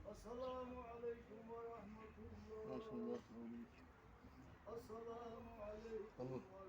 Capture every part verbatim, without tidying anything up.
السلام عليكم ورحمة الله. السلام عليكم ورحمة الله.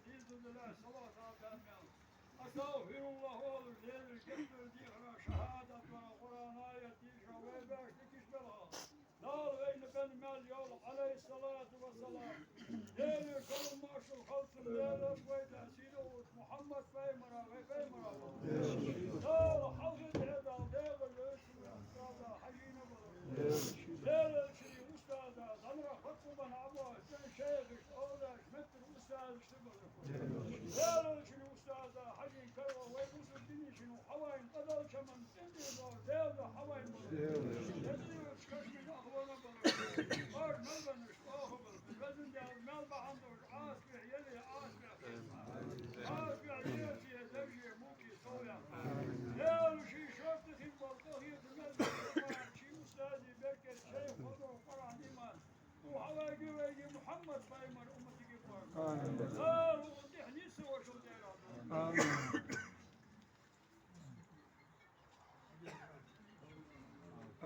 Деза Даьла салот а баьннаб. АстагӀфируллахӀ оалаш, Даьлага гешт дар дехар, шахӀадат вар, Къуръан аят дешар, вай баьш дикаш белха. Дала вайна бенна маьл йолаш, Ӏалайхи ссалату вассалам, Даьла салам-моаршал хилда цунна, Даьла вай да сийдолча Мухьаммад пайхамара, вай пайхамара. Дала хьалхе дехьа Дала дегӀа лоьцу устаза Хьажийна балар. Даьла ший устаза, зӀамига хатта бан Ӏабу, шайхаш, оалаш, меттара устазаш ца балар. Даьла ший устаза Хьажийна карагӀа вай бусалба дина шин хьавайна къадал чаман цӀендеш дола Даьла хьавайна балар. Даьла ший кашмин ахвана балар. Аш мел банаш оха балар. Везан Даьла, мел бахьан долаш Ӏазапе яле, Ӏазапе хилда. Ӏазапе яле, дарже, муке совъяхьа. Даьла ший шортта хинна бола къахетам мел бахьан долаш ший устаза беркат, шайх хоза Къуръан, иман. Укх хьавайге вайге Мухьаммад пайхамара умматиге боаргба. Амин. Дала укх тӀехьа нийсса вошал дера. Амин.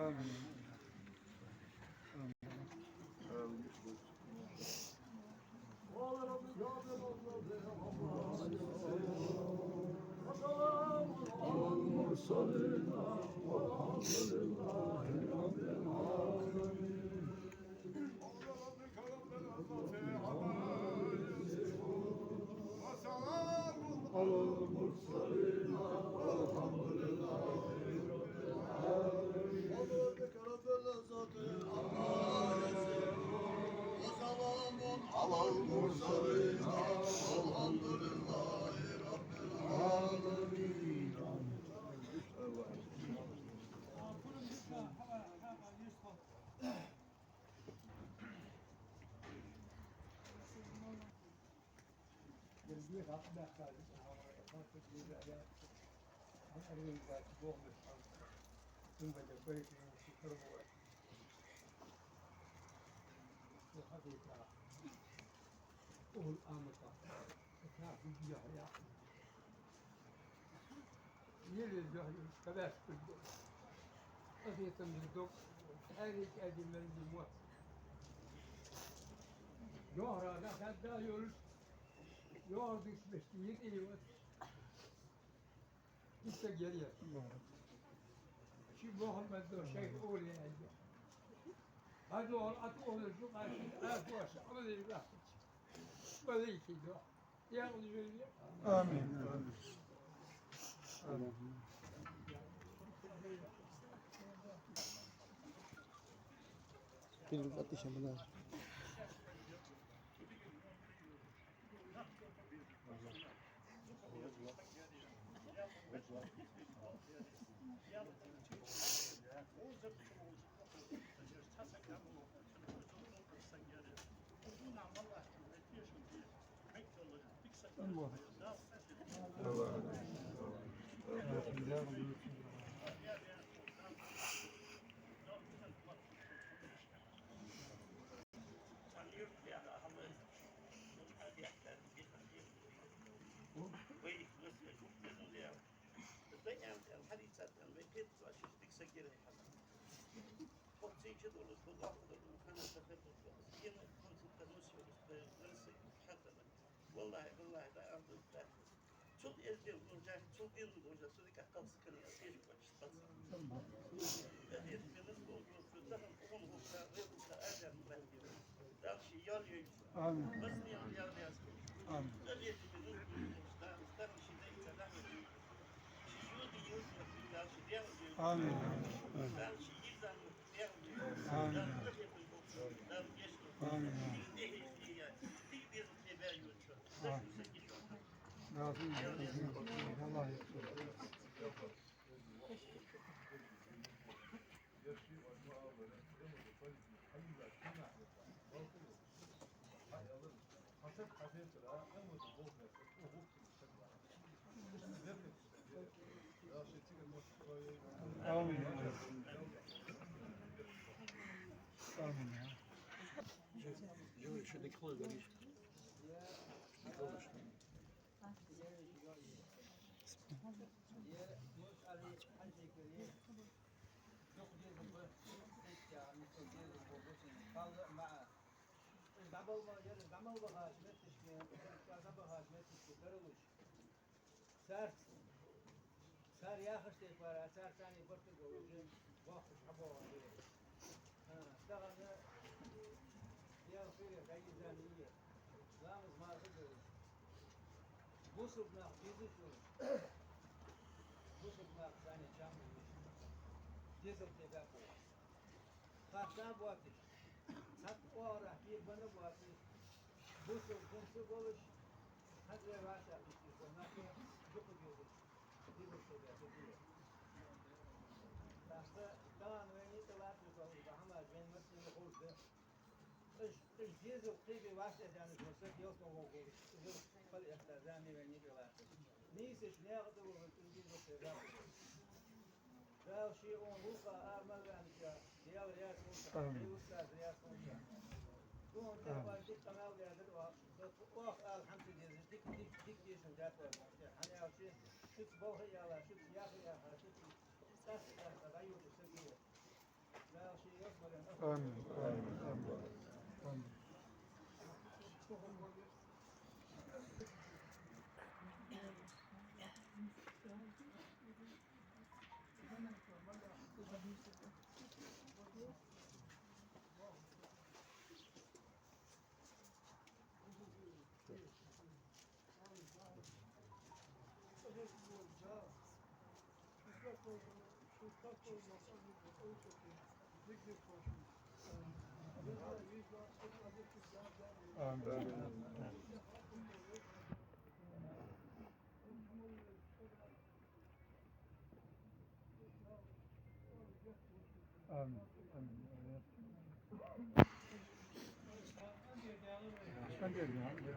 Амин. وسلام على المرسلين والحمد لله رب العالمين. سبحان ربك رب العزة عما يصفون. وسلام على المرسلين والحمد لله رب العالمين. سبحان ربك رب العزة عما يصفون. وسلام على المرسلين والحمد لله رب العالمين. Ел духьа кабаьс кулг. Къахетам дог. Хьаьрий кӀаьди мел ди мотт. Йохра дахьадда йолаш. Йохра дус беш йиъ йоц. Иштта герия. Ши Мухьаммад до шайх оли аьлла. ХьадугӀал атугӀал жукъа ши атугӀаш Ӏамале вахча. Валейки до. Амин. Валлахьи, биллахьи, да, Ӏабдул, да. Цул эздел гӀунжа, цул дин гӀунжа, цул дика кхалсаг кхы а эшаш кхоачаш кхалсаг. Амин. Амин. Амин. Амин. Амин. Амин. آمين. آمين. Царца, цар яхача тайпара, цар царна барт а болаш, бохкаш хьабоагӀа. А, тахан Даьла хийра дӀайизза а йий, ламаз марха а деш, бусалба нах дезаш долаш, бусалба нах царна чам а деш, дезал тӀебаьккха. Харца а боацаш, цхьаккха оагӀорахьа кхебенна а боацаш, бусалба динца а болаш, хӀанз вай вӀашагӀкхийтта нах дукха дезаш, дезал тӀебаьккха деза. ТӀаккха тахан вайна тӀалатташ дола хӀама вайна массанена ховш да. Уж, уж дезал кхебе вӀаштӀехьадаьнна вола саг ялсмала волаш, из хила эттача зама вайна тӀалатташ. Нийсача наькъа тӀа волаш, уж дезал тӀебаьккха. Дала ший укх гӀулакха ара ма ваьннача, Даьла раьза хилва шоана, Амин. Ший устаза раьза хилва шоана. Цунна тӀехьа Амин. Дика къамаьл даьдар оаха, оаха ала хӀама ца дезаш, дика, дика, дика дешар даьд оаха. ХӀана аьлча, шуца балха а яьлла, шуца яха а яьха, шуца цӀаста а цӀаста дӀайодаш саг я. Дала ший ялсмален Амин, амин, амин, амин. Амин. Амин. Амин.